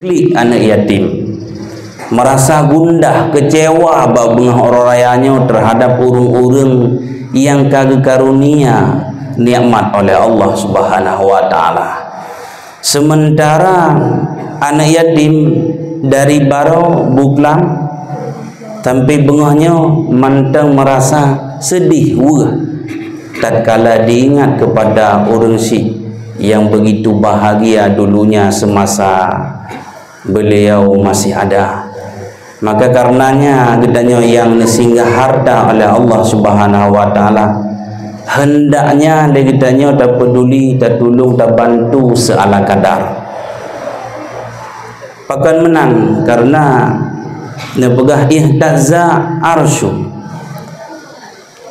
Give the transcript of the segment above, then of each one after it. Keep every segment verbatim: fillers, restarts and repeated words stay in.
Klik aneuk yatim. Merasa gundah, kecewa bak beungoh uroe raya nyoe terhadap ureuëng-ureuëng nyang ka geukarunia nikmat oleh Allah Subhanahu wa Taala. Sementara aneuk yatim dari baroe buklam sampai beungoh nyoe mantong merasa sedih weueh tatkala diingat kepada ureuëng syik yang begitu bahagia dulunya semasa beliau masih ada. Maka karenanya geutanyoe nyang neusinggah harta oleh Allah Subhanahu wa Taala, hendaknya lé geutanyoe tapeduli, tatulông, tabantu seala kadar. Pakon meunan, karena neupeugah, "Ihtazza arsyu."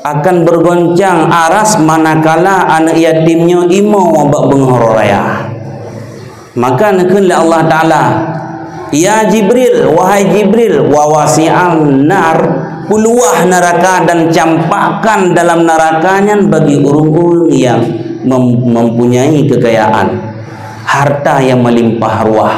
Akan bergoncang aras manakala aneuk yatim nyoe imo bak beungoh uroe raya. Maka neukheun lé Allah Taala, "Ya Jibril, wahai Jibril, wa wasi'an nar, peuluah neraka dan campakkan dalam neraka nyan bagi ureuëng-ureuëng nyang mem-, mempunyai kekayaan, harta yang melimpah ruah."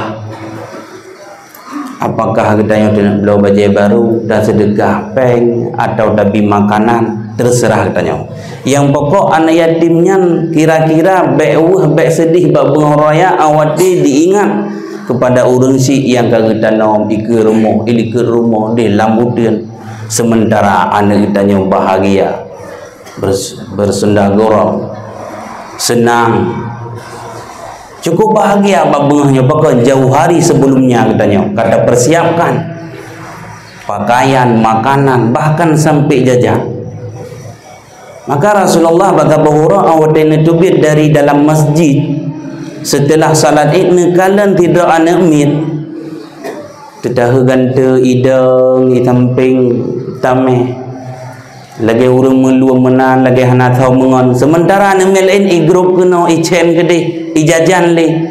Apakah geutanyoe teuneuk bloe bajée barô, taseudeukah péng, atawa tabri makanan, teuseurah geutanyoe. Nyang pokok aneuk yatim nyan kira-kira bék weueh, bék seudeh bak beungoh raya awai diingat keupada ureuëng syik nyang ka geutanom ikeue rumoh, ilikot rumoh di lam uteuen, seumeuntara aneuk geutanyoe bahagia. Bers-, bersenda gurau, seunang, cukup bahagia bak beungoh nyoe, pakon jauh hari sebelumnya geutanyoe ka tapersiapkan pakaian, makanan, bahkan sampai jajan. Maka Rasulullah bak saboh uroe watée neuteubiet dari dalam masjid, seuteulah salat Id neukalon sidroe aneuk miet, teutahe gante idong, isampéng tameh. Lagée ureuëng meuluem meunan, lagée hana tho meungon. Seumeuntara aneuk miet laén igrôp keunoe, icén keudeh, ijajan lé.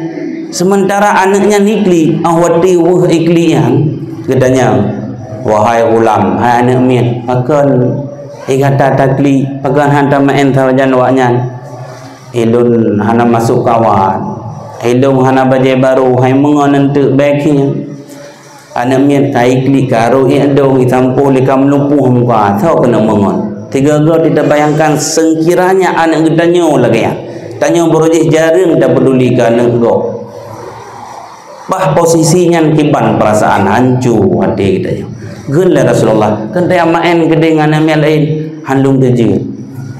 Seumeuntara aneuk nyan iklik, óh watée weueh iklik nyan, geutanyong, "Wahai ghulam, hai aneuk miet, pakon gata taklik, pakon hana tameu'en sajan awaknyan? Ulôn hana masôk kawan, ulôn hana bajée barô, hai meungon eunteuk bék nyan." Aneuk miet ka iklik, ka rhot ié dong, isampoe lé ka meulupoh muka, soe keuneuk meungon. Tiga goe teubayangkan seukiranya aneuk geutanyoe lagée nyan. Tanyoe barô jih jareueng tapeuduli keu aneuk gob. Bah posisi nyan kiban peurasaan, hanco até geutanyoe. Geukheun lé Rasulullah, "Keuntée meu'en keudeh ngon aneuk miet laén, han lôn teujeuet.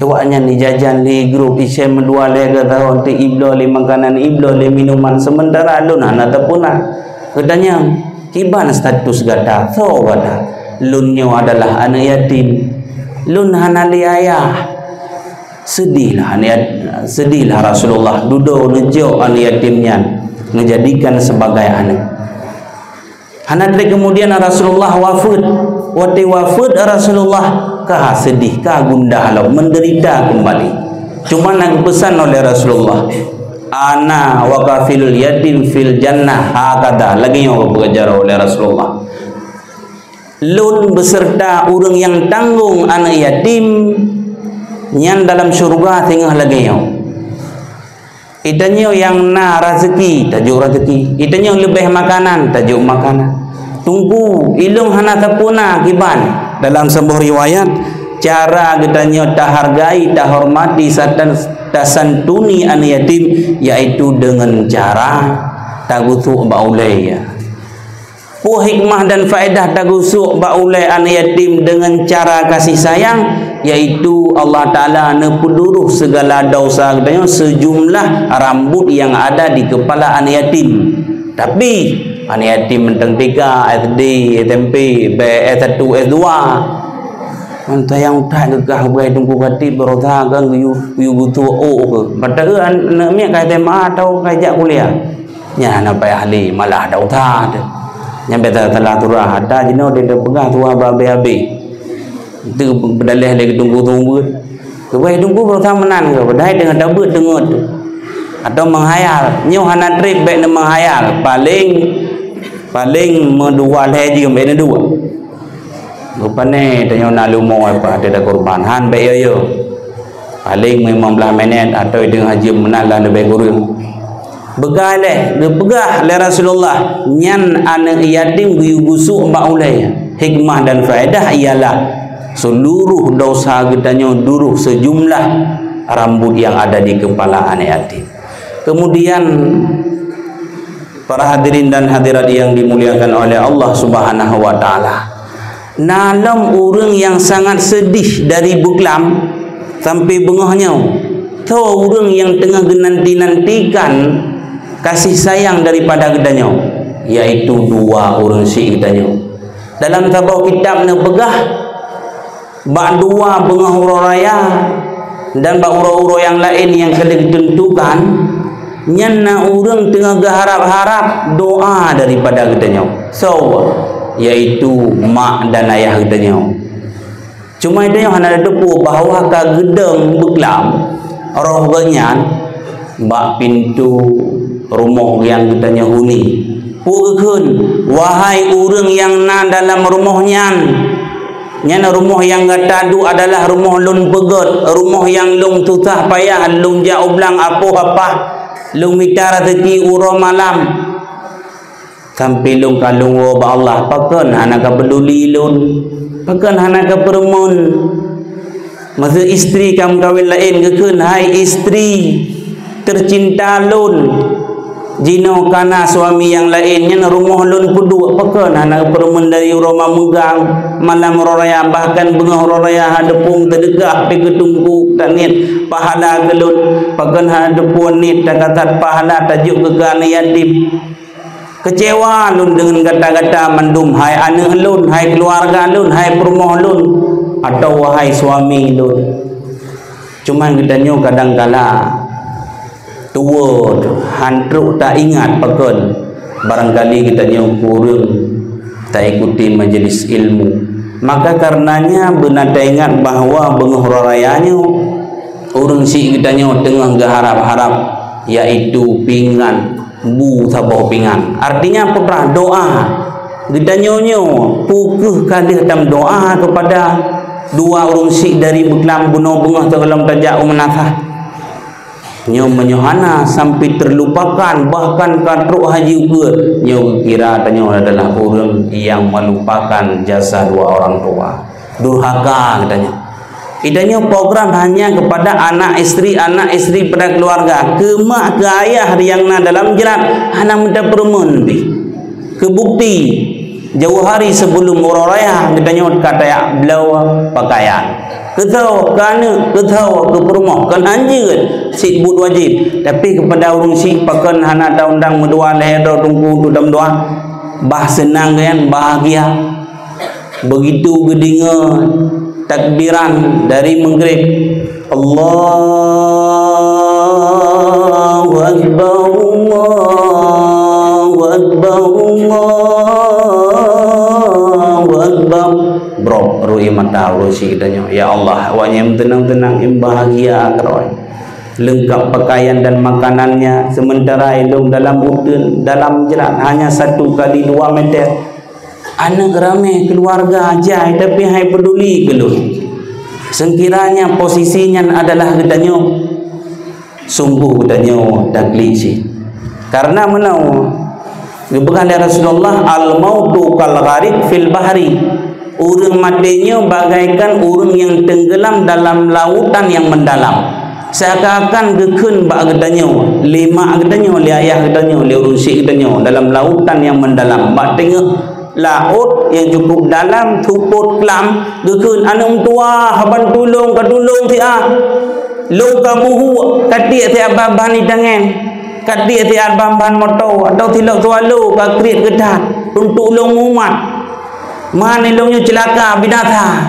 Awaknyan ijajan lé igrôp, icén meudua lhée gata, eunteuk ibloe lé makanan, ibloe lé minuman, seumeuntara lôn hana tapeuna." Geutanyong, "Kiban status gata? Soe gata?" "Lôn nyoe adalah aneuk yatim. Lôn hana lé ayah." Seudihlah aneuk yat-, seudihlah Rasulullah dudoe neujok aneuk yatim nyan, neujadikan sebagai aneuk. Hana treb keumudian Rasulullah wafeuet. Watée wafeuet Rasulullah, ka seudih, ka gundah lom, meudeurita keumbali. Cuma na geupeusan oleh Rasulullah, "Ana wa kafilul yatim fil jannah hakadha." Lagée nyoe geupeugah jaroe oleh Rasulullah, "Lôn beuseurta ureuëng nyang tanggong aneuk yatim nyan dalam syeuruga singoh lagée nyoe." Geutanyoe nyang na raseuki, tajok raseuki. Geutanyoe leubeh makanan, tajok makanan. Teungku, ilôn hana sapeue na kiban. Dalam saboh riwayat, cara geutanyoe tahargai, tahormati, satan-, tasantuni aneuk yatim, yaitu deungon cara tagusok bak ulée, ya. Peue hikmah dan faedah tagusok bak ulée aneuk yatim deungon cara kasih sayang, yaitu Allah Taala neupeuduroh sigala desya geutanyoe seujumlah rambot nyang ada di keupala aneuk yatim. Tapi, aneuk yatim mantong tika, S D, S M P, B S satu, S dua, mantong nyang that geukah beugai Teungku Khatib beurasa kan geuyue, geuyue gusok ôk keuh. Padahai aneuk miet ka S M A atau ka jak kuliah. Nyan hana payah lé, malah desya teuh. Nyan biasa salah surah, ata jinoe dia teupeugah surah bak habéh-habéh. Itu beudaleh lé Teungku seumeubeuet. Keubah Teungku beurasa meunan keuh, padahai teungoh tabeuet teungoh tu. Atau meuhayal, nyoe hana treb bék na meuhayal, paléng, paléng meudua lhée jeuem bék na dua. Rupane tanyoe na leumo apa teuda kurban, han bék yo-yo. Paléng limong blaih minét atau deungoh jeuem meunan lah leubeh kureueng. Peugah lé, geupeugah lé Rasulullah, nyan aneuëk yatim geuyue gusok bak ulée. Hikmah dan faedah ialah seluruh dosa geutanyoe duroh sejumlah rambut yang ada di kepala aneuëk yatim. Kemudian, para hadirin dan hadirat yang dimuliakan oleh Allah Subhanahu wa Taala, na lom ureuëng nyang sangat seudeh dari beuklam sampai beungoh nyoe. Tho ureuëng nyang teungoh geunanti-nantikan kasih sayang daripada geutanyoe, yaitu dua ureuëng syik geutanyoe. Dalam saboh kitab neupeugah, bak dua beungoh uroe raya dan bak uroe-uroe nyang laén nyang ka lheueh geuteuntukan, nyan na ureuëng teungoh geuharab-harab doa daripada geutanyoe. Soe? Yaitu mak dan ayah geutanyoe. Cuma geutanyoe hana tateupeue bahwa ka geudong beuklam roh geuhnyan bak pintoe rumoh nyang geutanyoe huni. Peue geukheun, "Wahai ureuëng nyang na dalam rumoh nyan, nyan rumoh nyang gata duek adalah rumoh lôn peugét, rumoh nyang lôn susah payah, lôn jak u blang apoh apah, lôn mita raseuki uroe malam." Sampai lôn ka lôn woe bak Allah, pakon hana ka peuduli lôn, pakon hana ka peureumeun. Masa istri ka meukawen laén geukheun, "Hai istri tercinta lôn, jinoe ka na suami nyang laén, nyan rumoh lôn peuduek, pakon hana peureumeun dari uroe mameugang, malam uroe raya, bahkan beungoh uroe raya hana teupông teudeukah pih keu teungku taniet pahala keu lôn, pakon hana teupông niet takatat pahala tajok keu keu aneuëk yatim." Keucewa lôn deungon gata-gata mandum, hai aneuëk lôn, hai keuluwarga lôn, hai peurumoh lôn, atawa hai suami lôn. Cuma geutanyoe kadang kala tuwoe han trok taingat pakon, barangkali geutanyoe kureueng taikuti majlis ilmu. Maka karenanya beuna taingat bahwa beungoh uroe raya nyoe ureuëng syik geutanyoe teungoh geuharab-harab, yaitu pingan bu saboh pingan. Artinya peue? Doa. Geutanyoe nyoe peu kheueh ka lheueh tameudoa keupada dua ureuëng syik dari beuklam bunoe beungoh teuh gohlom tajak u meunasah. Nyoe meunyoe hana sampai terlupakan, bahkan ka trok haji ukeue, nyoe geukira tanyoe adalah ureuëng nyang melupakan jasa dua orang tua. Durhaka geutanyoe. Geutanyoe program hanya kepada anak istri, anak istri pada keluarga. Keu mak, keu ayah nyang na dalam jrat, hana meuteupeurumeun pih. Keu bukti, jauh hari sebelum uroe raya, geutanyoe ka tajak bloe pakaian. Keu tho, keu aneuëk, keu tho, keu peurumoh, kon hanjeuet, cit buet wajéb. Tapi keupada ureuëng syik pakon hana taundang meudua lhée droe teungku tu tameudoa, bah seunang nyan, bahagia. Begitu geudeungoe takbiran dari Maghrib, Allahu Akbar, Allahu Akbar, Allahu Akbar. Brok rui mata ureuëng syik geutanyoe, "Ya Allah, awaknyan meuteunang-teunang, em bahagia keudroe. Leungkap pakaian dan makanannya, sementara ilong dalam uteuen, dalam jrat, hanya satu kali dua meter." Aneuëk ramé, keuluwarga jai, tapi hai peuduli keu lôn. Seukiranya posisi nyan adalah geutanyoe, sunggoh geutanyoe taklik cit. Karena meunoe, geupeugah lé Rasulullah, "Al-mautu kal gharik fil bahri." Ureuëng maté nyoe bagaikan ureuëng nyang teunggeulam dalam lautan nyang meudalam. Seakan-akan geukheun bak geutanyoe, lé mak geutanyoe, lé ayah geutanyoe, lé ureuëng syik geutanyoe dalam lautan nyang meudalam, bak teungoh laôt nyang cukup dalam, seupôt klam, geukheun, "Aneuëk meutuwah, haba tulông, ka tulông siat. Lôn ka buhuk, ka tiek siat ban-ban itangen, ka tiek siat ban-ban moto, atau silop swallow ka kriet geudat, untuk lôn mumat. Man ilông nyoe ceulaka, binasa."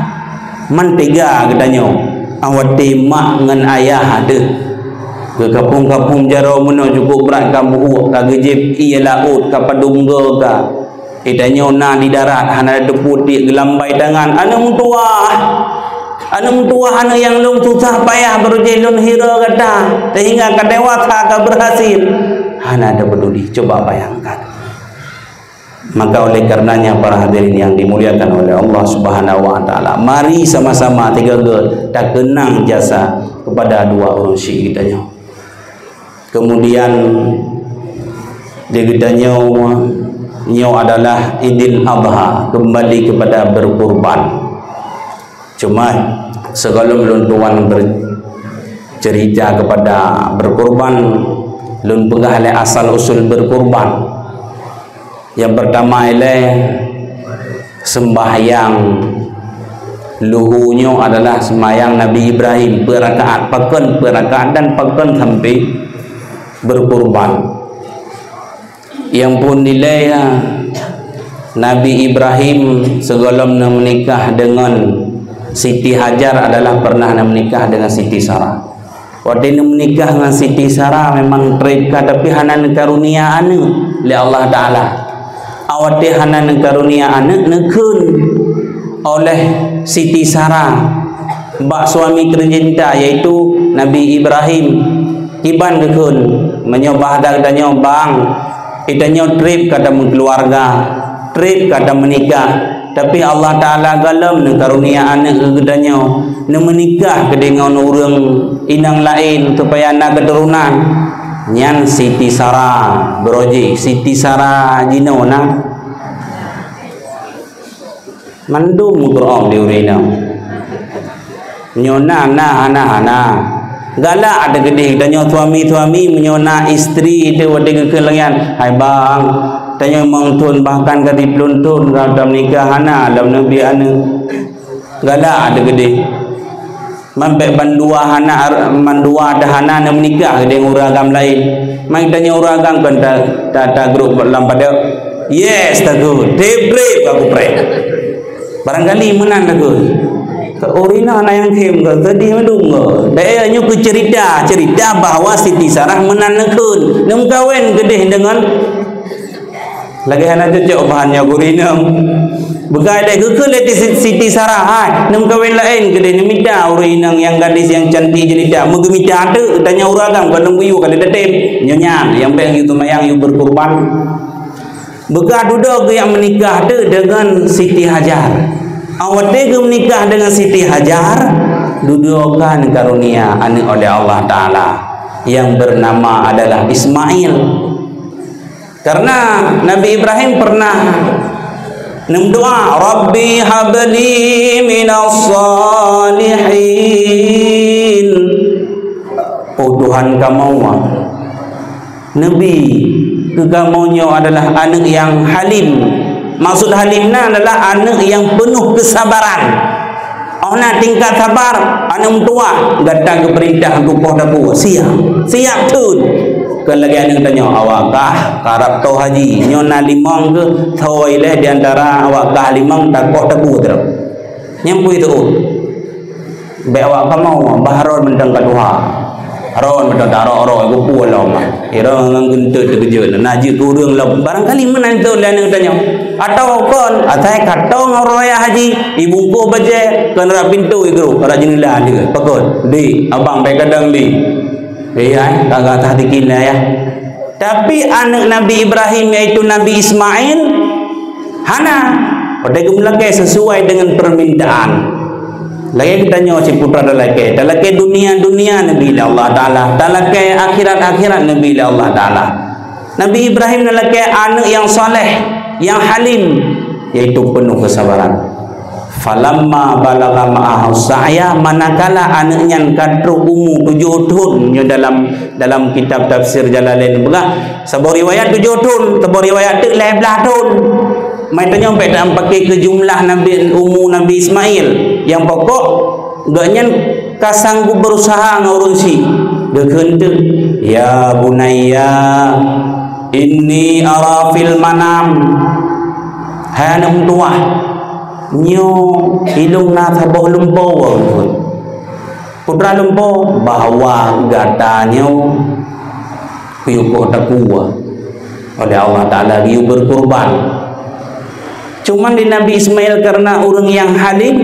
Man teuga geutanyoe, 'oh watèe mak ngon ayah deuh. Keu kaphôm-kaphôm jaroe meunoe cukup brat ka buhuk, ka geujieb ié laôt, ka padum goe ka. Geutanyoe na di darat, hana teupeu tiek geulambai tangan. "Aneuëk meutuwah! Aneuëk meutuwah, aneuëk nyang lôn susah payah, baroe jih lôn hirô gata, sehingga ka dewasa, ka berhasil." Hana teupeduli. Coba bayangkan. Maka oleh karenanya, para hadirin yang dimuliakan oleh Allah Subhanahu wa Taala, mari sama-sama tiga-tiga takeunang jasa kepada dua ureuëng syik geutanyoe. Kemudian, Di geutanyoe, nyoe adalah Idul Adha, kembali kepada berkurban. Cuma, sigohlom lôn tuan bercerita kepada berkurban, lôn peugah lé asal usul berkurban. Yang pertama ilée sembahyang luhu nyoe adalah sembahyang Nabi Ibrahim, peuet rakaat, pakon peuet rakaat dan pakon sampai berkurban. Nyang phôn dilée, Nabi Ibrahim sigohlom neumeunikah deungon Siti Hajar adalah pernah neumeunikah deungon Siti Sarah. Watée neumeunikah ngon Siti Sarah memang treb ka, tapi hana neukarunia aneuëk lé Allah Taala. Watée hana neukarunia aneuëk, neukheun oleh Siti Sarah bak suami tercinta, yaitu Nabi Ibrahim. Kiban geukheun, meunyoe bahasa geutanyoe, bang, geutanyoe treb ka tameukeuluwarga, treb ka tameunikah, tapi Allah Taala gohlom neukarunia aneuëk keu geutanyoe, neumeunikah keudeh ngon ureuëng inong laén supaya na keuturonan. Nyan Siti Sarah, beurojih Siti Sarah jinoe na. Mandum meukeureuong di ureuëng inong. Nyoe na, na, hana, hana. Galak teuh keudeh tanyoe suami-suami, meunyoe na istri teuh watée geukheun lagée nyan, "Hai bang, tanyoe limong thon bahkan ka siplôh thon ka tameunikah hana lom neubi aneuëk." Galak teuh keudeh. Man bék bandua hana ar-, mandua dah hana neumeunikah deungon ureuëng agam laén. Man tanyoe ureuëng agam kon ta, ta, ta grup lam padang. Yes, takheun. Treb-treb aku preh. Barangkali meunan takheun. Ureuëng inong hana nyang khem kon, sedih mandum kon. Daya nyoe keu cerita, cerita bahwa Siti Sarah meunan neukheun. Neumeukawen keudeh deungon Lagée hana cocok bahan nyoe gurée inong. Beukai deh geukheun lé Siti, Siti Sarah, hai, neumeukawen laén keudeh neumita ureuëng inong nyang gadis nyang cantik jelita. Meugeumita teuk, tanyoe ureuëng agam ka lôn geuyue ka lheueh tatem. Nyoe nyan, nyang bék yue teumayang yue berkurban. Beukai dudoe geuyak meunikah teuk deungon Siti Hajar. Awai teuk geumeunikah deungon Siti Hajar, dudoe ka neukarunia aneuëk oleh Allah Taala yang bernama adalah Ismail. Karena Nabi Ibrahim pernah neudoa, "Rabbi habli minas salihin." Oh Tuhan kamoe, neubi keu kamoe nyoe adalah aneuëk nyang halim. Maksud halim na adalah aneuëk nyang penuh kesabaran. Oh na tingkat sabar, aneuëk meutuwah, gata geupeurintah tukoh tabu, siap, siap thon. Kon lagée aneuëk tanyoe, awak kah karab toe haji, nyoe na limong geuh, thoi lé di antara awak kah limong takoh tabu teurok. Nyang pui teuôt. Bék awak kamoe, bah ron mantong ka tuha. Ron mantong tarok-rok, geupeue lom. Irong ngon geunteut teukeujot, na jeuet keu ureuëng lom. Barangkali meunan thon lé aneuëk tanyoe. Atawa kon, asai ka toe ngon uroe raya haji, ibungkôh bajée, kon rot pintoe igrôp, rot jeuneula deuh. Pakon? Di, abang bék kadang di. Iya, eh, ka gata tikin lah ya. Tapi aneuëk Nabi Ibrahim, yaitu Nabi Ismail, hana. Watée geumeulakée sesuai dengan permintaan. Lagée geutanyoe si putra talakée, talakée dunia-dunia neubi lé Allah Taala, talakée akhirat-akhirat neubi lé Allah Taala. Nabi Ibrahim neulakée aneuëk nyang saleh, nyang halim, yaitu penuh kesabaran. Falamma balagha ma'ahu sa'ya, manakala aneuëk nyan ka trok umu tujoh thon, nyoe dalam, dalam kitab tafsir Jalalain peugah, saboh riwayat tujoh thon, saboh riwayat teuk lhée blaih thon. Mai tanyoe bék tapaké keu jumlah Nabi, umu Nabi Ismail. Nyang pokok, gobnyan ka sanggup beurusaha ngon ureuëng syiek. Geukheun teuk, "Ya bunayya, inni ara fil manam." Hai aneuëk meutuwah, nyoe ilôn na saboh lumpoe, putra lumpoe, bahwa gata nyoe kuyue koh takue oleh Allah Taala geuyue berkurban. Cuman di Nabi Ismail karena ureuëng nyang halim,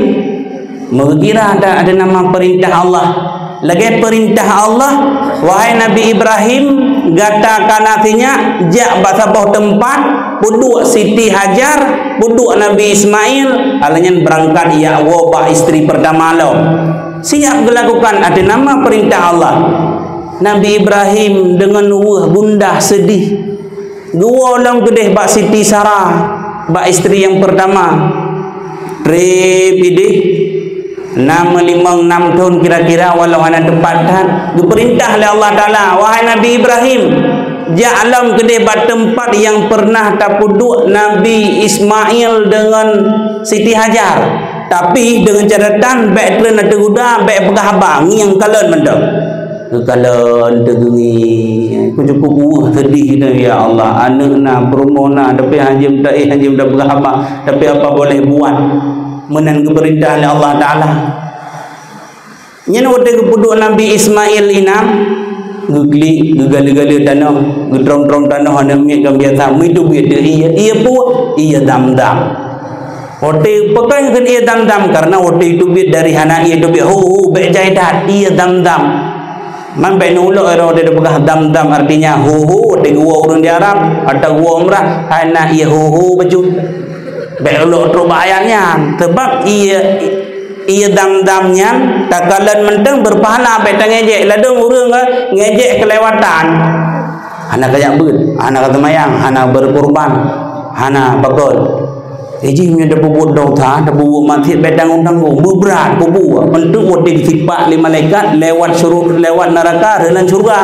meukira ada, ada nama perintah Allah. Lagée perintah Allah, "Wahai Nabi Ibrahim, gata kana sinyak jak bak saboh teumpat, peuduek Siti Hajar, peuduek Nabi Ismail, alanyan beurangkat jak woe bak istri pertama lom." Siap geulakukan ada nama perintah Allah. Nabi Ibrahim deungon weueh gundah sedih. Geuwoe lom keudeh bak Siti Sarah, bak istri nyang peurtama. Treb ideh, na meulimong nam thon kira-kira, walau hana teumpat that. Geupeurintah lé Allah Taala, "Wahai Nabi Ibrahim, jak lom keudeh bak teumpat nyang pernah tapeuduek Nabi Ismail deungon Siti Hajar. Tapi deungon catatan, bèk treun ateueh guda, bèk peugah haba, ngieng kalon mantong." Geukalon teugeungieng, ku cukup uweuh seudeh nyan, "Ya Allah, aneuk na, peurumoh na, tapi hanjeuem taéh, hanjeuem tapeugah haba, tapi apa boleh buat?" Meunan geupeurintah lé Allah Taala. Nyan watèe geupeuduek Nabi Ismail inong, geuklik, geugaleue-galeue tanoh, geutrom-trom tanoh aneuk miet nyang biasa, meuteubiet teuh ie, ie peue? Ie Zam-Zam. Watèe pakon kheun ie Zam-Zam, karena watèe teubiet dari hana ie teubiet, hu, hu, bèk jai that, ie Zam-Zam. Man bèk neulok ero watèe teupeugah Zam-Zam, artinya hu, hu, watèe geuwoe ureueng di Arab, atau geuwoe umrah, hana ie hu, hu bacut. Bèk ulok trok bak ayat nyan, sebab ie, ie Zam-Zam nyan takalon mantong berpahala, bèk tangejek. Ladôm ureueng ka ngejek keulewatan. Hana kajak beuet, hana kaseumayang, hana beurekurban, hana pakon. Eh, jih meunyoe tapeubuet dosa, tapeubuet maksiat, bèk tanggong-tanggong, beubrat, peue buet. Mantong watèe geusipak lé malaikat lewat syuru-, lewat neuraka, rhot lam syeuruga.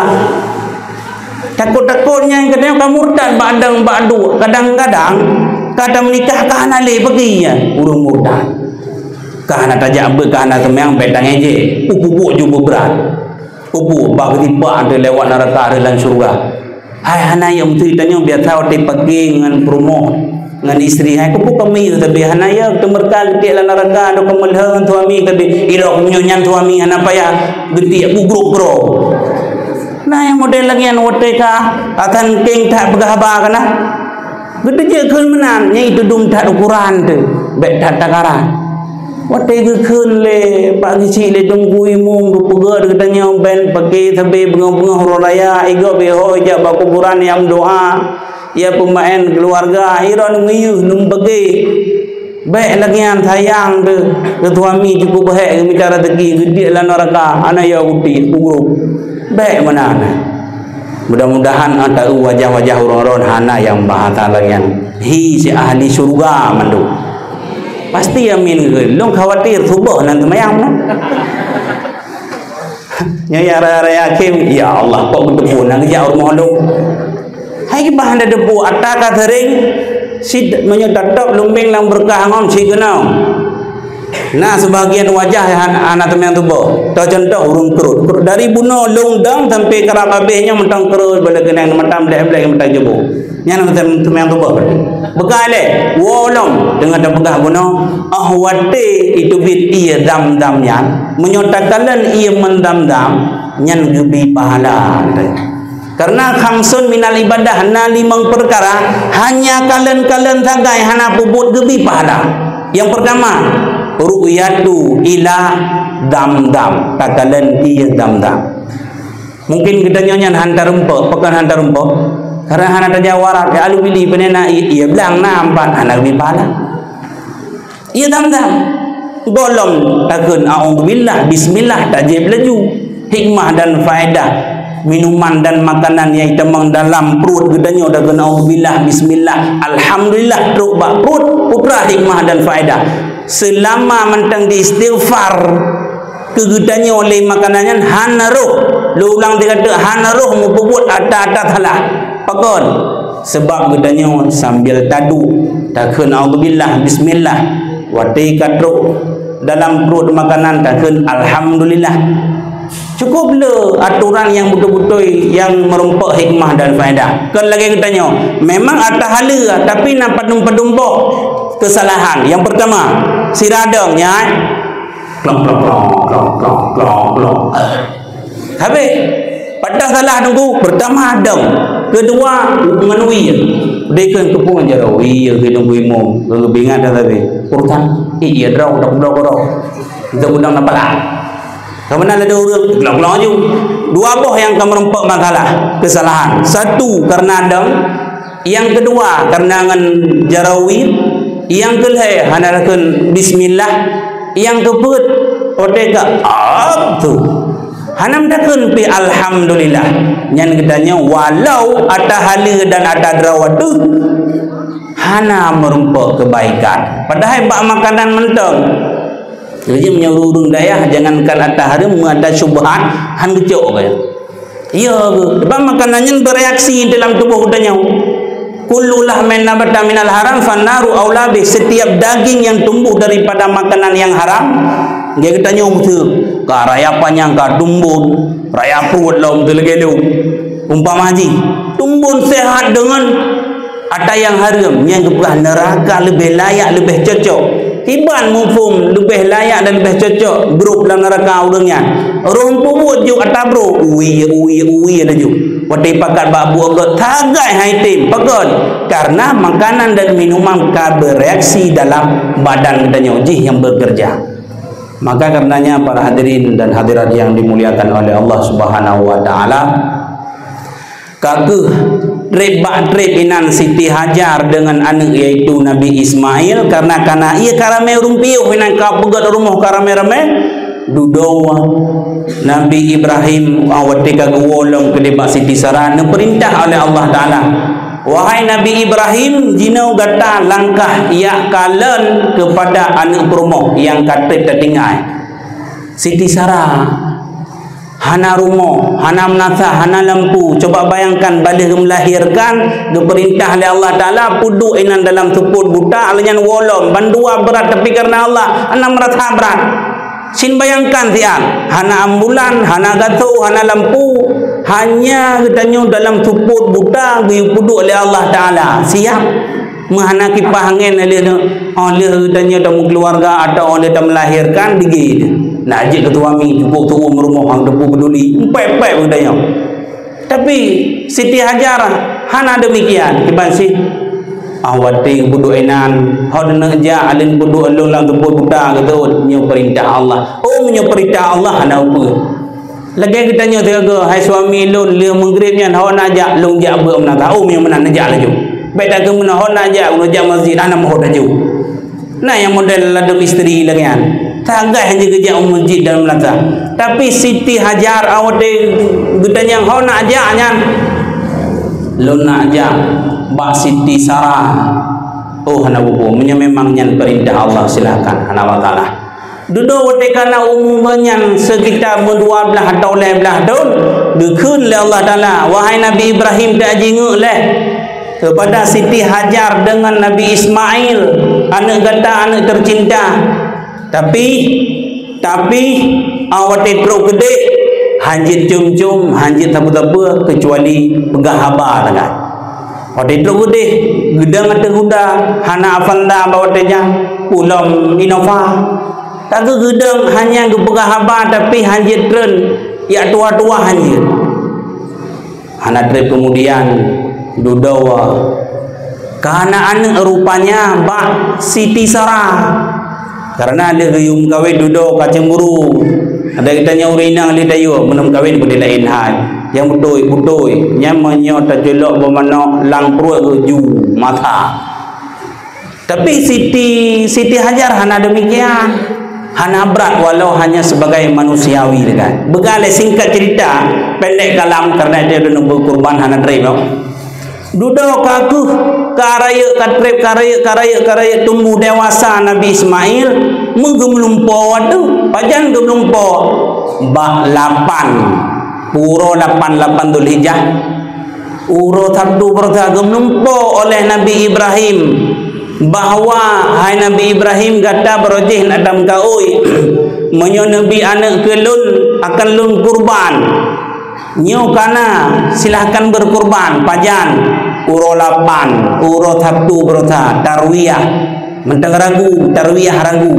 Takot-takot nyan geutanyoe ka murtad bak dang bak duek. Kadang-kadang ka tameunikah ka hana lé, bagi nyan ureueng murtad. Ka hana tajak beuet, ka hana seumayang, bèk tangejek. Peue buet ju beubrat. Peue buet, bah geusipak teuh lewat neuraka, rhot lam syeuruga. Hai hana yö, meuseuti tanyoe biasa watèe paké ngon peurumoh, ngon istri. Hai keupeue kami teubiet hana yö, teumeurka geutiek lam neuraka, dok keumeulheueng ngon suami teubiet. Ilok nyoe nyan suami hana payah, geutiek bugrok-grok. Na nyang model lagèe nyan watèe ka, ka sangkeng that peugah haba ka na. Geuteujeuet kheun meunan, nyan itu dum that ukoran teuh, bèk that takaran. Watèe geukheun lé, bak geuchik lé Teungku Imum, geupeugah geutanyoe bèk paké sabé beungoh-beungoh uroe raya, i gob i ho jak bak kuburan nyang meudoa, ya peumaén keuluwarga, i droeneuh meuyeuh lom paké. Bèk lagèe nyan, sayang teuh, keu suami cukup beuhèk geumita raseuki, geudiek lam neuraka, hana yö geutiek, kugrok. Bèk meunan. Mudah-mudahan ata wajah-wajah ureueng-ureueng hana nyang bahasa lagèe nyan. Hi si ahli syurga mandum. Pasti amin. Lôn khawatir suboh nan seumayang na. Nyoe ya raya-raya akhé, ya Allah, kok geuteupeue na geujak u rumoh lôn. Hai bah hana teupeue, ata ka sering, si meunyoe tatap lumbeng lam beureukat ngon si keunong. Na seubahagian wajah han-, hana teumanyang tuboh. Teucontoh ureueng krot. Krot dari bunoe lôn dong sampai karab habéh nyoe mantong krot, bala keunong mantong blek-blek mantong jeuboh. Nyan mantong teumanyang tuboh. Beukai lé, woe lom teungoh tapeugah bunoe, oh watèe iteubiet ie Zam-Zam nyan, meunyoe takalon ie meuzam-zam, nyan geubri pahala. Karena khamsun minal ibadah, na limong peukara hanya kalon-kalon sagai hana peubuet geubri pahala. Nyang peurtama, ru'yatu ila Zamzam, takalon ie Zamzam. Mungkin geutanyoe nyan han tarumpok, pakon han tarumpok? Karena hana tajawara, ya alu bili peunena ie, ie blang na empat, hana geubri pahala. Ie Zamzam. Gohlom takheun, "A'udzubillah, bismillah," tajieb laju. Hikmah dan faedah minuman dan makanan nyang itamong dalam pruet geutanyoe takheun, "A'udzubillah, bismillah, alhamdulillah," trok bak pruet, peue teuma hikmah dan faedah. Seulama mantong di istighfar keu geutanyoe lé makanan nyan hana roh. Lôn ulang tiga teuk, hana roh meupeubuet ata-ata salah. Pakon? Seubab geutanyoe sambil taduek, takheun, "A'udzubillah, bismillah." Watèe ka trok dalam pruet makanan, takheun, "Alhamdulillah." Cukup le atoran nyang beutôi-beutôi nyang meurumpok hikmah dan faedah. Kon lagèe geutanyoe, memang ata haleue, tapi na padum-padum boh keusalahan. Nyang peurtama, sira dong nyan, klong, klong, klong. Habéh. Padahai salah teungku, peurtama dong, keudua ngon wie. Dikheun keupeue jaroe wie keu teungku imum, geubingat dah sabe. Urusan ie droe, dak bloe keudroe. Untuk undang na pala. Ka meunan lé ureueng glong-glong aju. Dua boh nyang ka meurumpok masalah, keusalahan. Satu karena dong, nyang keudua karena ngon jaroe wie, nyang keulhèe hana takheun bismillah, nyang keupeuet watèe ka, "Ab tu." Hana meutakheun pih alhamdulillah. Nyan geutanyoe walau ata haleue dan ata droe ateueh hana meurumpok keubaikan. Padahai bak makanan mantong. Jadi meunyoe ureuëng dayah, jangankan ata hareuem, meu ata syubhat, han geucok keu. Iya, bak makanan nyan bereaksi dalam tubuh geutanyoe. Kullu lahmin nabata minal haram fannaru aula bih. Setiap daging yang tumbuh daripada makanan yang haram, dia geutanyoe meuseuk. Ka raya panyang, ka tumbon, raya pruet lom teuleugée lom. Umpama jih, tumbon sehat dengan ata nyang hareuem, nyang geupeugah neuraka leubeh layak, leubeh cocok. Kiban muphom leubeh layak dan leubeh cocok brok lam neuraka ureuëng nyan. Roh peubuet jok ata brok, uwie, uwie, uwie laju. Watée pakat bak buet gét, tagai hai tem. Pakon? Karena makanan dan minuman ka bereaksi dalam badan geutanyoe jih nyang bekerja. Maka karenanya, para hadirin dan hadirat yang dimuliakan oleh Allah Subhanahu wa Ta'ala, ka kheueh treb bak treb inan Siti Hajar dengan aneuk, yaitu Nabi Ismail, karena kana ié ka ramé ureuëng piôh inan, ka peugét rumoh ka ramé-ramé. Dudoe Nabi Ibrahim, ah, watée ka geuwoe lom keudeh bak Siti Sarah, neupeurintah oleh Allah Taala, "Wahai Nabi Ibrahim, jinoe gata langkah jak kalon keupada aneuk peurumoh nyang ka treb tatinggai." Siti Sarah hana rumoh, hana meunasah, hana lampu. Coba bayangkan, bah lheueh geumeulahirkan, geupeurintah lé Allah Taala, peuduek inan dalam seupôt buta, lheueh nyan woe lom, bandua brat, tapi karena Allah, hana meurasa brat. Cit bayangkan siat, hana ambulan, hana gasoe, hana lampu, hanya geutanyoe dalam seupôt buta geupeuduek lé Allah Taala. Siap. Meuhana kipah angén lheueh nyoe, oh lheueh geutanyoe tameukeuluwarga atawa oh lheueh tameulahirkan, digi. Nak jeuet keu suami, cukup tuwoe meurumoh, hana teupeu peuduli, empet-empet geutanyoe. Tapi Siti Hajar hana demikian, kiban sih. Ah, watée peuduek inan, hot neuk jak, alin peuduek lôn lam seupôt buta, geuteuôt, nyoe peurintah Allah. Oh, meunyoe peurintah Allah, hana upeue. Lagée geutanyoe sigoe, hai suami lôn, lheueh meugreb nyan, hot neuk jak, lôn jak beuet meunan, oh, meunyoe meunan, neujak laju. Bék takheun meunan, hot neuk jak, lôn jak masjid, hana meuhot laju. Na nyang model ladôm istri lagée nyan. Tagah hana geujak u masjid dan meulata. Tapi Siti Hajar, awai geutanyoe hana jak nyan. Lôn neujak bak Siti Sarah. Oh, hana bubu, meunyoe memang nyan peurintah Allah, silakan, hana masalah. Dudoe watée ka na umu nyan sekitar meudua blaih atawa lhée blaih thon, geukheun lé Allah Taala, "Wahai Nabi Ibrahim, tajingeuk lé." Keupada Siti Hajar deungon Nabi Ismail, aneuk gata, aneuk teucinta. Tapi, tapi, ah, watée trok keudeh, hanjeuet com-com, hanjeuet sapeue-sapeue, keucuali peugah haba sagai. Watée trok keudeh, geudong ateueh kuda, hana Avanza bak watée nyan, pulom Innova. Ka geu-, geudong hanya geupeugah haba, tapi hanjeuet treun, jak tuha-tuha hanjeuet. Hana treb keumudian, dudoe ka na aneuk rupanya bak Siti Sarah. Karena lheueh geuyue meukawen dudoe ka cemburu. Ada geutanyoe ureueng inong lheueh tayue, meunyoe meukawen beudeh laén hai. Nyang beutôi, beutôi. Nyan meunyoe taculok bak manok lam pruet geuju mata. Tapi Siti, Siti Hajar hana demikian. Hana brat walau hanya sebagai manusiawi, kan. Beugalai singkat cerita, pendek kalam, karena dia udah nunggu kurban hana terima. Dudoe ka kheueh, ka rayeuk, ka treb, ka rayeuk, ka rayeuk, ka rayeuk, tumbuh dewasa Nabi Ismail, meugeumeulimpô watée, pajan geumeulimpô? Bak lapan, uroe lapan, lapan Zulhijjah. Uroe Sabtu beureusa geumeulimpô oleh Nabi Ibrahim bahwa, "Hai Nabi Ibrahim, gata barô jih na tameukaôi, meunyoe neubi aneuk keu lôn, akan lôn kurban." Nyoe ka na, silahkan berkurban, pajan, uroe lapan, uroe Sabtu beureusa, tarwiyah, mantong ragu, tarwiyah ragu.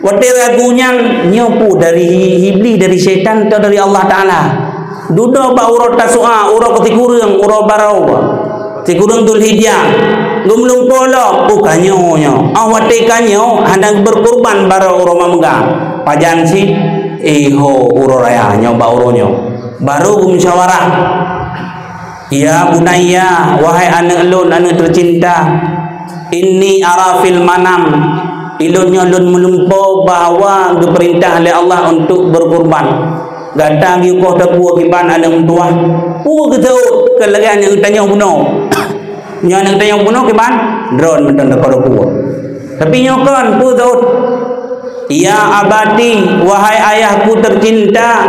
Watée ragu nyan, nyoe peue dari Iblih, dari syaitan, atau dari Allah Taala? Dudoe bak uroe Tasu'a, uroe keusikureueng, uroe barô, sikureueng Zulhijjah, geumeulimpô lom, oh, ka nyoe nyoe. Ah, watée ka nyoe, hana berkurban barô uroe mameuga. Pajan cit, eh, ho, uroe raya, nyoe bak uroe nyoe. Barô geumusyawarah. "Ya bunayya, wahai aneuk lôn, aneuk teucinta, inni ara fil manam, ilôn nyoe lôn meulimpô bahwa geupeurintah lé Allah untuk berkurban." Gata geukoh takue kiban aneuk meutuwah. Peue geuseuôt keu lagée aneuk geutanyoe bunoe. Nyoe aneuk geutanyoe bunoe kiban, droe mantong takue takue. Tapi nyoe kon peue seuôt. Ya abati, wahai ayahku tercinta,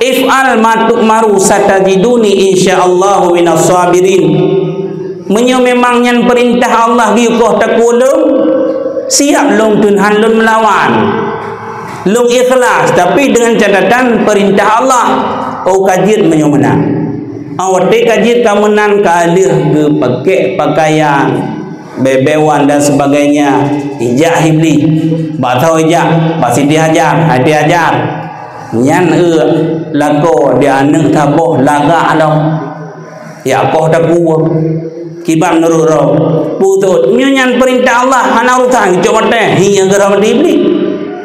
if'al ma tu'maru satajiduni insyaallahu minas sabirin. Meunyoe memang nyan peurintah Allah geukoh takue lôn, siap lôn teunhan lôn meulawan. Lôn ikhlas, tapi dengan catatan peurintah Allah. Oh, ka jeuet meunyoe meunan. Ah, watée ka jeuet ka meunan, ka lheueh geupakée pakaian, bée-bée wan dan sebagainya, ijak Iblih. Bak soe ijak? Bak Siti Hajar, Siti Hajar. Nyan eu lakoe di aneuk saboh lagak lom. Ya koh takue. Kiban meunurot droe. Putut. Nyoe nyan peurintah Allah, hana urusan, geucok watée. Hi nyang geurhom di Iblih.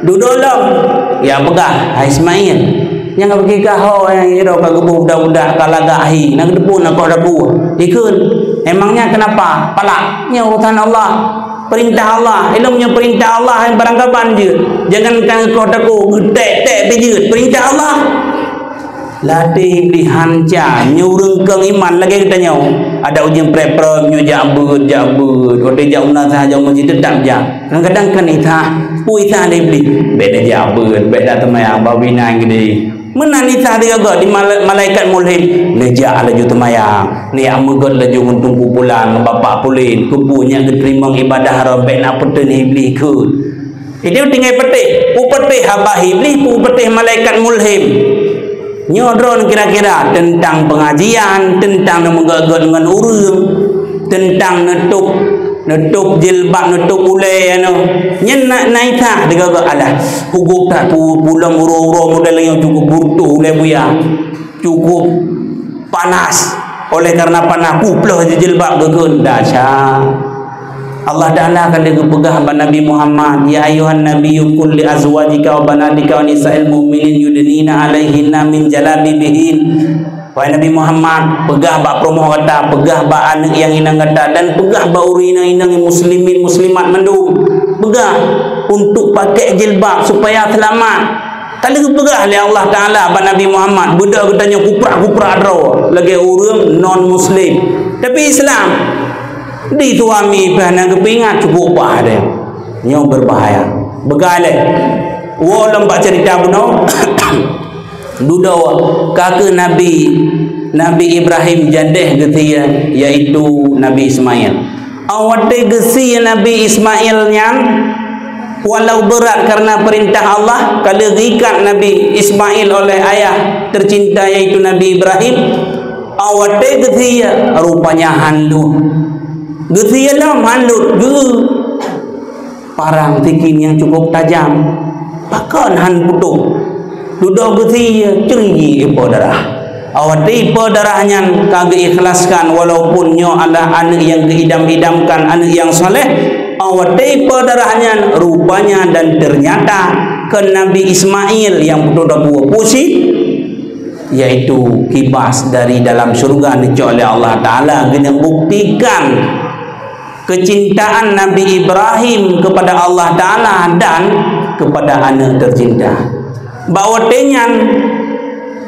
Dudoe lom. Ya peugah, hai Ismail. Nyang ka bagi ka ho nyang iro ka geuboh budak-budak ka lagak hi. Na geuteupeue na koh takue. Ikheun. Emangnya kenapa? Palak. Nyoe urusan Allah. Peurintah Allah. Ilong nyoe peurintah Allah, barangkaban jeuet. Jangankan koh takue, geutek-tek pih jeuet. Peurintah Allah. Lateh Iblih hanca, nyoe ureuëng keueng iman lagée geutanyoe. Ada ujeuen preh-preh nyoe jak beuet, jak beuet. Watée jak u na saha jak meuseujid teutap jak. Kadang-kadang kan itah, peue itah lé Iblih. Bék na jak beuet, bék na teumayang, bak binan geude. Meunan itah digaga di mala-, malaikat mulhim. Neujak laju teumayang. Neujak meugét laju ngon Teungku Pulan, ngon Bapak Pulan. Keupeue nyak geuteurimong ibadah haram, bék na peuteun Iblih kheun. Itu tinggai peuteh, peupeutéh haba Iblih, peupeutéh malaikat mulhim. Nyoe droen kira-kira teuntang peungajian, teuntang neumeugét-gét ngon ureuëng, teuntang neutôb, neutôb jilbab, neutôb ulée nyoe. Nyan na, na itah digaga alah. Hugôk that pu-, pulang uroe-uroe model nyoe cukup butuh ulée buya. Cukup panas. Oleh karena panas, kuploh jilbab geukheun. Dasar. Allah Ta'ala ka lheueh geupeugah bak Nabi Muhammad, "Ya ayyuhan nabiyyu qul li azwajika wa banatika wa nisa'il mu'minin yudnina 'alaihinna min jalabibihin." Wahai Nabi Muhammad, peugah bak peurumoh gata, peugah bak aneuk nyang inong gata, dan peugah bak ureuëng inong-inong muslimin muslimat mandum. Peugah untuk pakai jilbab supaya seulamat. Ka lheueh geupeugah lé Allah Ta'ala bak Nabi Muhammad, beudôh geutanyoe kuprak-kuprak droe lagée ureuëng non muslim. Tapi Islam, di suami pih hana geupeuingat, cukup paih deh. Nyoe berbahaya. Beugaleh. Woe lom bak cerita bunoe. Dudoe ka keuh Nabi, Nabi Ibrahim jadeh geusie, yaitu Nabi Ismail. Awatée geusie Nabi Ismail nyan, walau berat karena perintah Allah, ka lheueh geuikat Nabi Ismail oleh ayah tercinta, yaitu Nabi Ibrahim. Awatée geusie, rupanya han lheueh. Geusie lom han lheueh, geu parang sikin nyang cukup tajam. Pakon han putôh? Dudoe geusie, ceuriji ipo darah. Awatée ipo darah nyan ka geuikhlaskan, walaupun nyoe adalah aneuk nyang geuidam-idamkan, aneuk nyang saleh. Awatée ipo darah nyan, rupanya dan ternyata kon Nabi Ismail nyang putôh takue, peue cit, yaitu kibas dari dalam syurga neucok lé Allah Ta'ala, geuneuk buktikan kecintaan Nabi Ibrahim kepada Allah Ta'ala dan kepada aneuk tercinta. Bak watée nyan,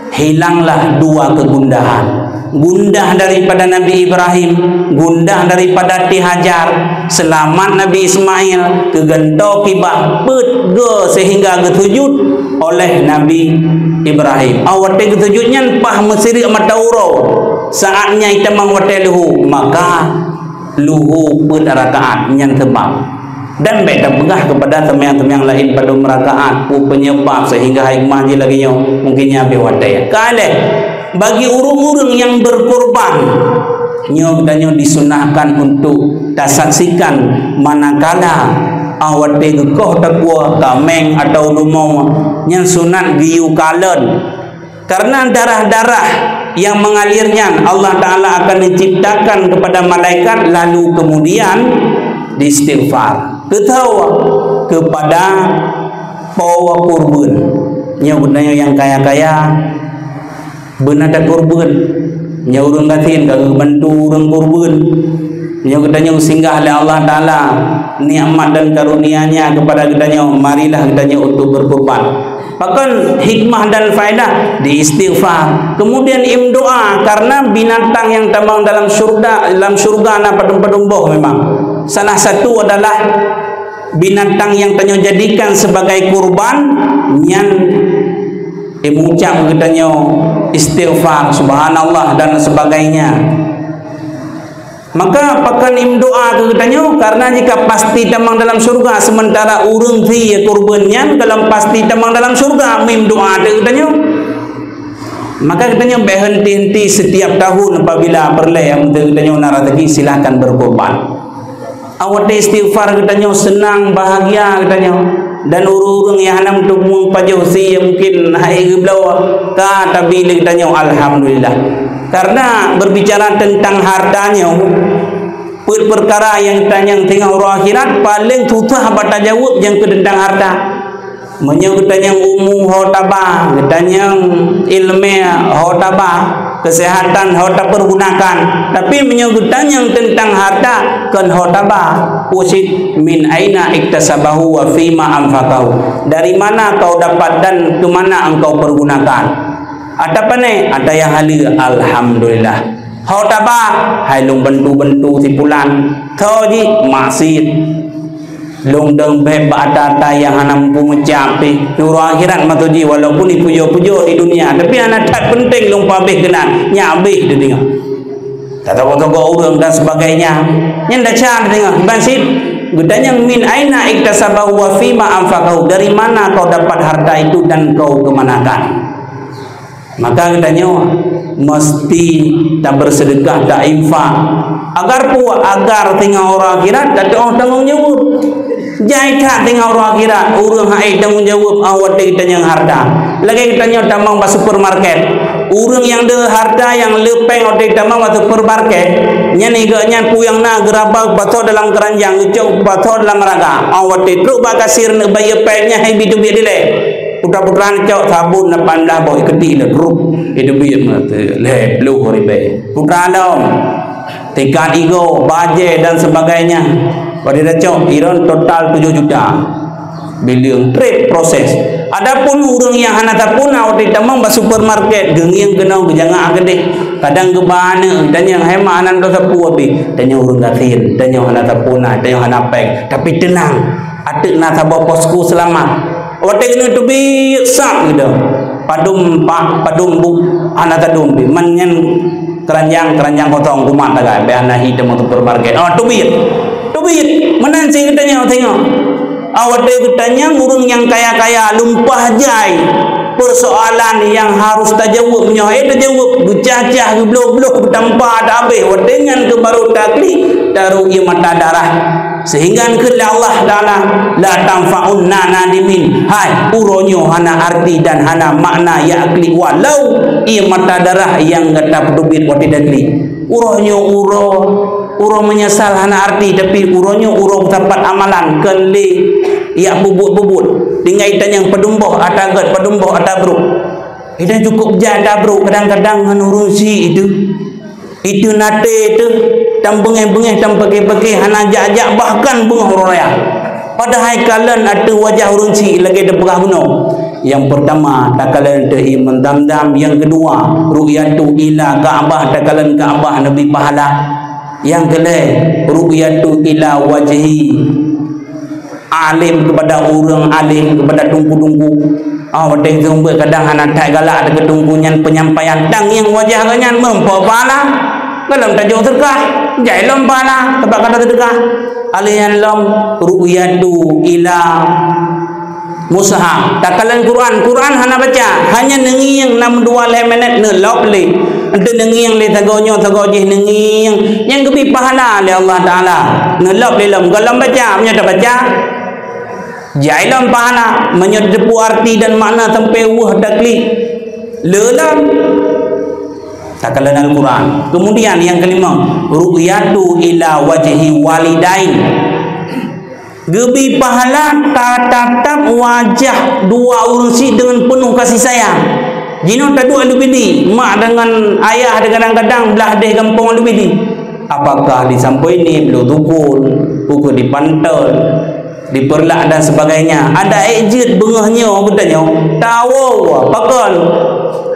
hilanglah dua kegundahan. Gundah daripada Nabi Ibrahim, gundah daripada Siti Hajar, seulamat Nabi Ismail, keugeuntoe kibah peuet go sehingga geusujud oleh Nabi Ibrahim. Awatée geusujud nyan paih meusireuk mata uroe, saát nyan itamong watée luhu, maka luhu peuet rakaat nyan seubab. Dan bék tapeugah kepada seumayang-seumayang laén padum rakaat, peue penyebab sehingga hikmah jih lagée nyoe, mungkin nyan habéh watée. Ka lheueh, bagi ureuëng-ureuëng nyang berkorban, nyoe geutanyoe disunahkan untuk tasaksikan manakala awatée geukoh takue kaméng atau lumoe, nyan sunat geuyue kalon. Karena darah-darah yang mengalir nyan Allah Ta'ala akan menciptakan kepada malaikat, lalu kemudian diistighfar. Keutawa kepada po kurban. Nyoe geutanyoe nyang kaya-kaya beuna takurban. Nyoe ureuëng gasien ka geubantu ureuëng kurban. Nyoe geutanyoe singgah lé Allah Ta'ala nikmat dan karunia-Nya kepada geutanyoe, marilah geutanyoe untuk berkurban. Pakon hikmah dan faedah di istighfar. Kemudian im doa, karena binatang yang tamong dalam syurga, dalam syurga na padum-padum boh memang. Salah satu adalah binatang yang tanyoe jadikan sebagai kurban, nyan im ucap geutanyoe istighfar, subhanallah dan sebagainya. Maka pakon im doa keu geutanyoe, karena jika pasti tamong dalam syurga, sementara ureuëng sie kurban nyan golom pasti tamong dalam syurga, mim doa keu geutanyoe. Maka geutanyoe bék henti-henti setiap tahun apabila peureulée, meunyoe geutanyoe na rezeki, silahkan berkurban. Awak istighfar geutanyoe, senang, bahagia geutanyoe. Dan ureuëng-ureuëng nyang hana meuteumé pajoh sie, mungkin hai geubloe, ka tabi lé geutanyoe, alhamdulillah. Karena berbicara tentang harta nyoe, peuet peukara nyang tanyong teungoh uroe akhirat, paleng susah bak tajaweueb nyang keu tentang harta. Meunyoe geutanyong umu, ho taba, geutanyong iéleumé, ho taba, keuseuhatan, ho tapeurgunakan. Tapi meunyoe geutanyong teuntang harta, kon ho taba. Peue cit, "Min aina iktasabahu wa fima anfaqahu?" Dari mana kau dapat dan keu mana engkau pergunakan? Ata pane? Ata nyang haleue, alhamdulillah. Ho taba, hai lôn bantu-bantu si pulan. Tho jih, maksiet. Lôn dong bék bak ata-ata nyang hana muphom meucap pih. Uroe akhirat maksud jih, walaupun ipujoe-pujoe di dunia, tapi hana that penting lôn peuhabéh keunan, nyan habéh teudeungoe. Tateugoe-teugoe ureuëng dan sebagainya. Nyan desya teudeungoe, ban cit. Geutanyong, "Min aina iktasabahu wa fima anfaqahu?" Dari mana kau dapat harta itu dan kau kemanakan? Maka geutanyoe meusti tabeureuseudekah, tainfak. Agar peue? Agar teungoh uroe akhirat tateuoh tanggong jaweueb. Jai that teungoh uroe akhirat, ureuëng hai tanggong jaweueb, ah, watée geutanyong harta. Lagée geutanyoe tamong bak supermarket. Ureuëng nyang deuh harta nyang le péng watée tamong bak supermarket, nyan igeuh nyan peue nyang na geuraba, pasoe dalam keuranjang, geucok pasoe dalam raga. Ah, watée trok bak kasir neubayeue péng nyan hai bi teubiet dilée. Putra-putra neucok sabon lapan blah boh, ikeuti lé, rup, iteubiet meuteulhée ploh ribée. Putra lom, tingkat igoe, bajée dan sebagainya. Watée tacok, iron total tujoh juta. Bileueng treb proses. Adapun ureuëng nyang hana sapeue na, watée tamong bak supermarket, geungieng keunoe, geujangak keudeh. Kadang geuba aneuk, tanyong, "Hai mak, hana droe sapeue pih?" Tanyong ureuëng gasien, tanyong hana sapeue na, tanyong hana péng. Tapi teunang, ateueh na saboh posko seulamat. Watée keuneuk teubiet sab gitu. Padum pak, padum bu, hana tadum pih. Man nyan keuranjang, keuranjang kosong kumat tagai, bék hana hi teuma supermarket. Oh, teubiet. Teubiet. Meunan cit geutanyoe, teuingat. Ah, watée geutanyong ureuëng nyang kaya-kaya, lumpah jai. Persoalan nyang harus tajaweueb nyoe, eh, tajaweueb, geucah-cah, geubloh-bloh, geutampa, tahabéh. Watée nyan keuh barô taklik, taruek ie mata darah. Sehingga kheun lé Allah Taala, "La tanfa'un nadimin." Hai, uroe nyoe hana arti dan hana makna jak klik walau ie mata darah nyang gata peuteubiet watée taklik. Uroe nyoe uroe, uroe meunyeusal hana arti, tapi uroe nyoe uroe peusapat amalan, kon lé jak peubuet-peubuet. Tinggai tanyong padum boh ata gét, padum boh ata brok. Kita cukup jak ata brok, kadang-kadang ngon ureuëng syiek itu. Itu naté teuh, tam beungéh-beungéh, tam paké-paké, hana jak-jak, bahkan beungoh uroe raya. Padahai kalon ateueh wajah ureuëng syiek lagée teupeugah bunoe. Nyang peurtama, takalon ateueh ie mata Zamzam, nyang keudua, ru'yatu ila Ka'bah, takalon Ka'bah leubeh pahala. Nyang keulhée, ru'yatu ila wajhi alim, keupada ureuëng alim, keupada teungku-teungku. Ah, watée seumeubeuet kadang hana that galak ateueh keu teungku nyan penyampaian, tangieng wajah geuh nyan meumpok pahala. Golom tajok seudeukah, jai lom pahala, teubak kata seudeukah. Alèh nyan lom ru'yatu ila mushaf. Takalon Quran, Quran hana baca, hanya neungieng nam dua lhée minét neulop lé. Enteuk neungieng lé sagoe nyoe, sagoe jih neungieng. Nyang geubri pahala lé Allah Taala. Neulop lé lom, golom baca, meunyoe tabaca, jai lom pahala, meunyoe teupeu arti dan makna sampai weueh taklik. Le lom. Takalon Al-Quran. Kemudian yang kelima, ru'yatu ila wajhi walidain. Geubri pahala tatatap wajah dua ureuëng syiek deungon peunoh kasih sayang. Jinoe taduek Alubidi, mak deungon ayah kadang-kadang blah deh gampông Alubidi. Apakah di Sampoini, Blue Tukul, ukeue di Panton? Dipeurlak dan sebagainya. Ada ék jeuet beungoh nyoe geutanyoe, tawoe pakon.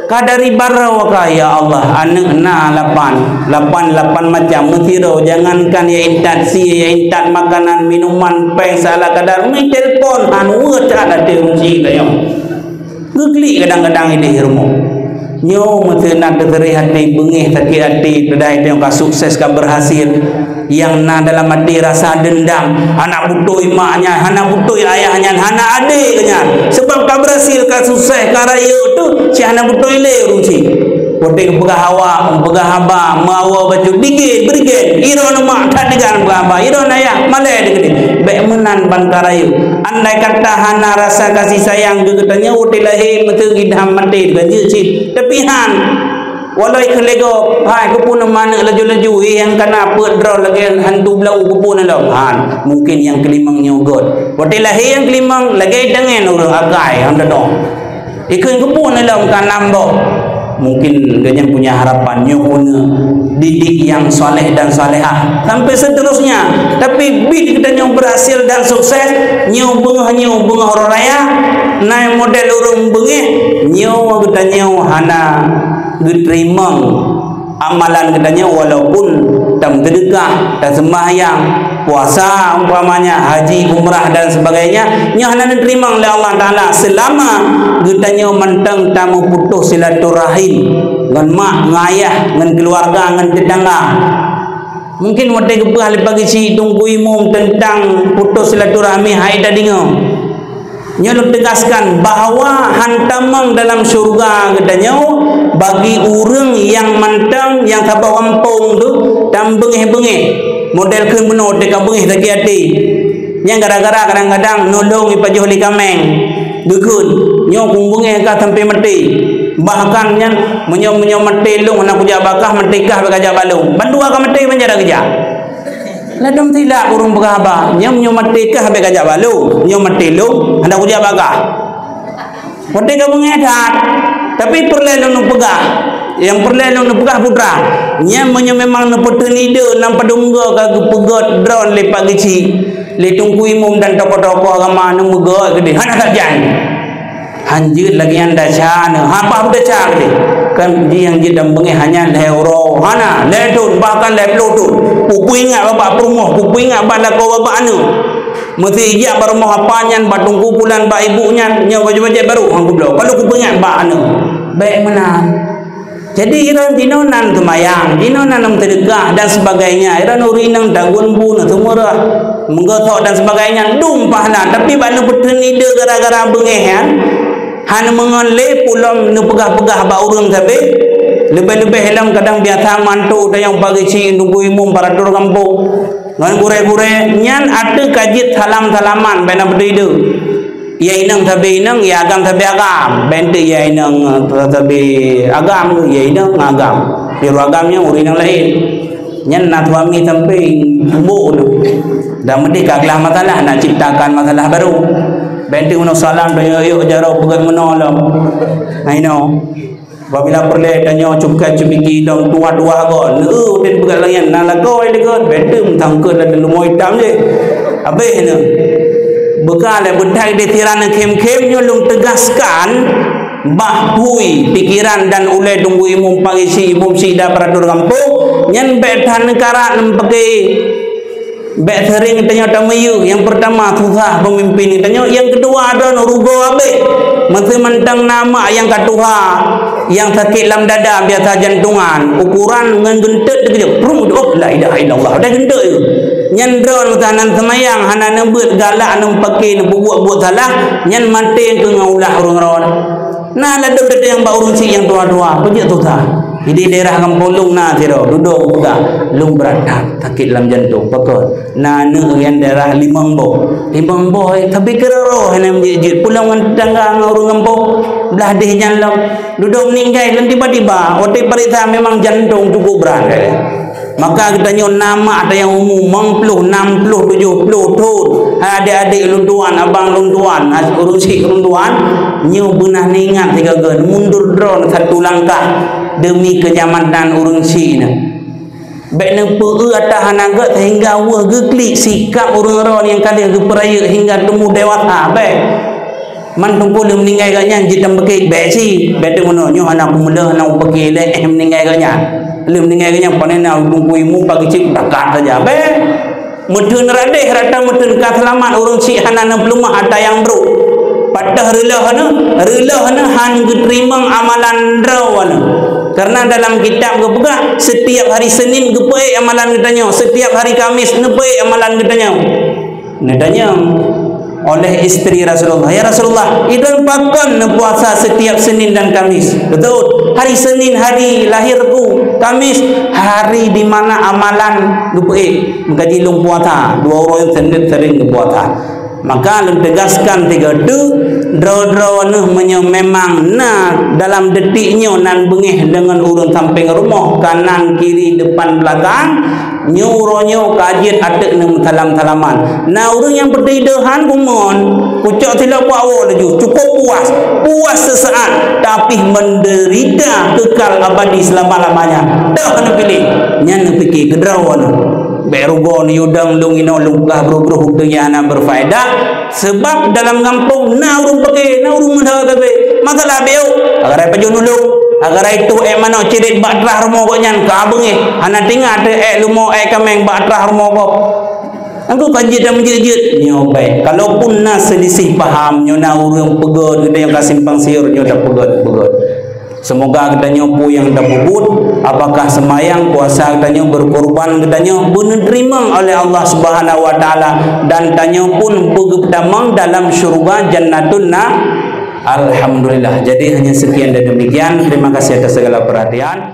Ka dari baroe ka, ya Allah, aneuk na lapan, lapan, lapan macam, meusidroe, jangankan ya intat sie, ya intat makanan, minuman, péng, salah kadar, mi telepon, han weueh that até ureueng chik tanyoe. Geuklik kadang-kadang idéh rumoh. Nyoe meuteuna teuseureh até, beungéh sakét até, teudah tanyoe ka sukses, ka berhasil. Nyang na dalam até rasa dendam, hana beutôi mak nyan, hana beutôi ayah nyan, hana adék nyan. Sebab ka berhasil, ka sukses, ka rayeuk tu, cit hana beutôi lé ureueng chik. Watèe geupeugah awak, geupeugah haba, meuawa bacut, digit, beudigét, iron mak that digan peugah haba, iron ayah, malèe digét. Bèk meunan ban ka rayeuk. Andai kata hana rasa kasih sayang keu geutanyoe, watèe lahé meuteun idam maté, ganjeuet cit. Tapi han, walau ikheun lé gob, hai, keupeue neumaneuk laju-laju, eh, nyang kana peuet droe lagèe hantu blau, keupeue neulom? Han, mungkin nyang keulimong nyoe göt. Watèe lahé nyang keulimong, lagèe tangen ureueng akai, han teudoh. Ikheun keupeue neulom ka nam boh. Mungkin geuhnyan punya harapan nyoe keuneuk didik nyang saleh dan salehah sampai seterusnya. Tapi bit geutanyoe berhasil dan sukses, nyoe beungoh, nyoe beungoh uroe raya, na model ureueng beungéh, nyoe geutanyoe hana geuteurimong amalan geutanyoe, walaupun tameuseudeukah, taseumbahyang, puasa umpamanya, haji, umrah dan sebagainya, nyoe hana neuteurimong lé Allah Taala selama geutanyoe mantong tameuputôh silaturahim ngon mak, ngon ayah, ngon keuluwarga, ngon tetangga. Mungkin watèe geupeugah lé Pak Geuchik Teungku Imum teuntang putôh silaturahmi, hai tadeungoe. Nyoe lôn teugaskan bahwa han tamong dalam syeuruga geutanyoe bagi ureueng nyang mantong, nyang saboh gampông tu, dan beungéh-beungéh. Model kheun bunoe teuka beungéh sakét até. Nyan gara-gara kadang-kadang nolong ipajoh lé kaméng. Geukheun, nyoe kung beungéh kah sampai maté. Bahkan nyan, meunyoe, meunyoe maté lôn hana kujak bak kah, maté kah bèk kajak bak lôn. Bandua ka maté, ban jarak geujak. Ladôm silap ureueng peugah haba, nyoe meunyoe maté kah bèk kajak bak lôn, nyoe maté lôn hana kujak bak kah. Watèe ka beungéh that, tapi peureulèe lôn neupeugah, nyang peureulèe lôn neupeugah putra, nyan meunyoe memang neupeuteun ide, nam padum goe ka geupeugöt droen lé Pak Geuchik, lé Teungku Imum dan tokoh-tokoh agama, neumeugöt keudéh, hana that jan. Han jeuet lagèe nyan desya nyoe. Haba desya keudéh. Kan jih nyang jeuet dan beungéh hanya lhèe uroe. Hana, lhèe thôn, bahkan lhèe ploh thôn. Kupeuingat bak peurumoh, kupeuingat bak lakoe bak aneuk. Meusé ijak bak rumoh apa nyan, bak teungku pulan, bak ibu nyan, nyoe bajèe-bajèe barô han kubloe. Kalau kupeuingat bak aneuk. Bèk meunan. Jadi, iron jinoe nan seumayang, jinoe nan meuseudeukah dan sebagainya. Iron ureueng inong tagun bu na seumeurah, meugotok dan sebagainya, dum pahala. Tapi bak neupeuteun ide gara-gara beungéh nyan, hana meungon lé pulom neupeugah-peugah bak ureueng sabe. Leubeh-leubeh lom kadang biasa mantu tayong pagi cit nunggu imum paratur gampông. Ngon gurèe-gurèe nyan ateueh ka jeuet salam-salaman bak na beutôi ide. Ya inong sabe inong, ya agam sabe agam. Bèk enteuk ya inong, eh, sabe agam, ya inong agam. Di ruang agam nyan ureueng inong laén. Nyan na suami sampai tumbok tu. Dan meudeh ka glah masalah, nak ciptakan masalah baru. Bèk enteuk meunoe salam, dan yok-yok jaroe peugah meunoe lom. Hai no. Apabila peureulèe tanyoe cukai cubiki dong tuha-tuha gon, eh, udeb beugat lagèe nyan, na lakoe deungon, beudeuem tangkeut lam lumoe itam jih. Habéh nyoe. Beuka lé beutai ditiran khém-khém nyoe lôn teugaskan, bah phui pikiran dan ulèe teungku imum pagisi imum sida aparatur gampông, nyan bèk that neukarat neupaké. Bèk seuring tanyoe tameuyeuh, nyang peurtama susah peumimpin tanyoe, nyang keudua droen rugoe abéh. Meuseu mantong na mak nyang ka tuha, nyang sakét lam dada biasa jantungan, ukoran ngon geunteut teukeujot, prung, oh, la ilaha illallah, udah geunteut. Nyan droen meusanan seumayang hana neubeuet galak neupaké neupeubuet buet salah, nyan maté keu ngon ulah ureueng droen. Nah, ladôm teudeung bak ureueng syiek nyang tuha-tuha, peujeuet susah. Jadi daerah gampông lôn na sidroe, dudoe peugah, lôn brat that, sakét lam jantông, pakon. Na aneuk nyan daerah limong boh. Limong boh, eh, tapi keureuh roh, hana meujeuet-jeuet. Pulang ngon tetangga ngon ureueng gampông, blah deh nyan lom. Dudoe meuninggai lom tiba-tiba, watèe pareksa memang jantông cukup brat. Maka geutanyoe na mak tayang umu limong ploh, nam ploh, tujoh ploh thon. Hai adék-adék lôn tuan, abang lôn tuan, ureueng syiek lôn tuan, nyoe beunah neuingat sigoe goe, mundur droen satu langkah demi keunyamanan ureueng syiek nyoe. Bék neupeu-eu ata hana gét sehingga weueh geuklik sikap ureuëng droe nyang ka lheueh geupeurayeuk hingga teumudewasa. Bék. Man teungku lheueh meuninggai geuh nyan jeuet tam beukét, bék si. Bék teungoh nyoe hana kumeuleueh, hana kupeukét lé, eh, meuninggai geuh nyan. Lheueh meuninggai geuh nyan pane na teungku imu pagi cit dakat saja. Bék. Meutheun radeh rata meutheun ka seulamat ureuëng syiek hana neupeuleumah ata nyang brok. Patah reuloh neuh, reuloh neuh han geuteurimong amalan droe neuh. Karena dalam kitab geupeugah, setiap hari Senin geupeuék amalan geutanyoe, setiap hari Kamis neupeuék amalan geutanyoe. Neutanyong oleh isteri Rasulullah, "Ya Rasulullah, idong pakon neupuasa setiap Senin dan Kamis?" Betul, hari Senin hari lahirku, Kamis hari di mana amalan geupeuék. Meukaji lôn puasa, dua uroe Senin sering geupuasa. Maka lôn tegaskan tiga tu, droe-droe neuh meunyoe memang na dalam detik nyoe nan beungéh deungon ureuëng sampéng rumoh, kanan, kiri, depan, belakang, nyoe uroe nyoe ka jeuet ateueh neuh meusalam-salaman. Na ureuëng nyang peuteuideuhan kumon, kucok silop bak woe laju, cukup puas, puas sesaat, tapi menderita kekal abadi selama-lamanya. Dah neupiléh, nyan neupike keudroe neuh. Bék rugoe neuyue dong lôn inoe lôn peugah broh-broh udeueng nyang hana berfaedah. Sebab dalam gampông na ureuëng peuke, na ureuëng meuhé sabe. Masalah bék, agar ai pajoh nulok, agar ai tuh ék manok cirit bak trah rumoh gobnyan ka beungéh. Hana teuingat teuh ék leumo ék kaméng bak trah rumoh gob. Aku kan jeuet dan meujeuet-jeuet. Nyoe bék. Kalaupun na selisih paham, nyoe na ureuëng peugét, geutanyoe ka simpang siur, nyoe tapeugét-peugét. Semoga geutanyoe peue nyang tapeubuet, apakah seumayang, puasa geutanyoe, berkorban geutanyoe, beuneuterimong oleh Allah Subhanahu wa Taala, dan tanyoe pun beugeutamong dalam syurga Jannatun Na-, Alhamdulillah. Jadi, hanya sekian dan demikian. Terima kasih atas segala perhatian.